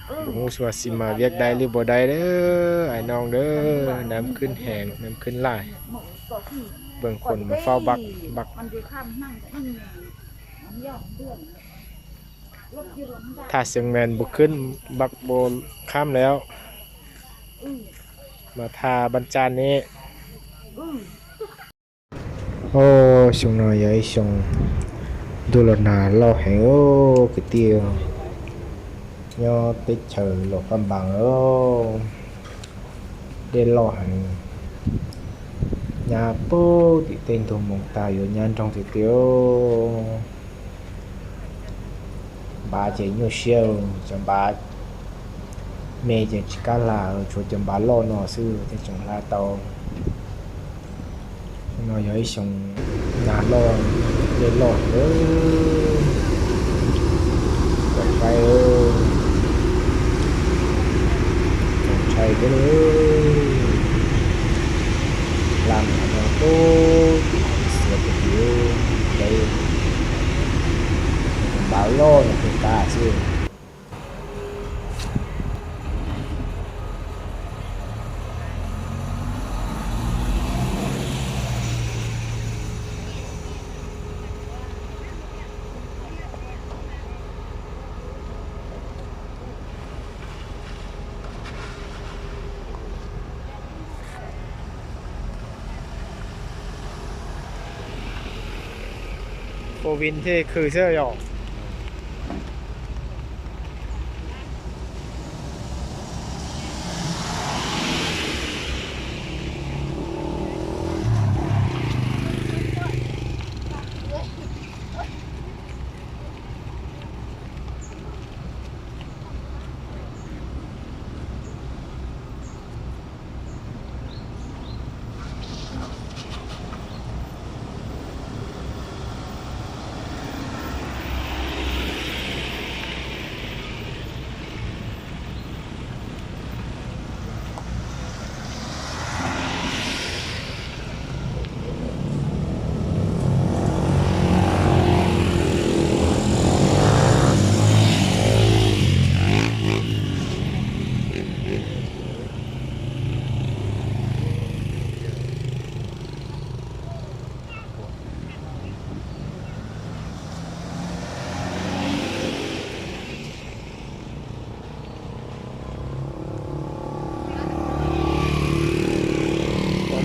Kuv hu xua xi mas viab dai li npua dai dawb, ais noog dawb, nab khwb heev, nab khwb laj, vwm khoom mas faub npab npab. Thaj xeev mees npua khwb npab npua khab lawm, mas thaj npab tsa ne. Xyoo no yog ib xyoo ntuj los nag loj heev kwv tij. Nyob teb chaws Luam Phaj Npaas, dej loj heev, nyab puag tim tej ntug moos tag yuav nyab nroog tiag tiag. Npav ces nyuaj siab, cov npav me ces tsis kam hla, tshuav cov npav loj no xwb thiaj tseem hla tau. No yog ib xyoo nag loj, dej loj heev. Txaus ntshai, txaus ntshai thiab li. Hla no puag tim xiav puag tim, npav loj no pem qab xwb. Four wheel thiaj khw xwb yom.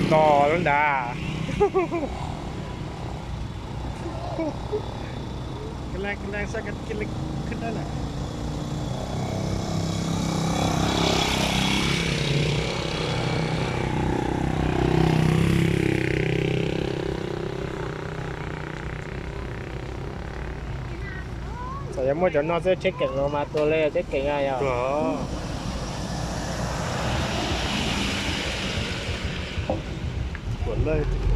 Tos tos lub nrad. Txawm yog muaj cov no xwb tsheb keem los mas tuag li tsheb keem yog. Tuag lawm.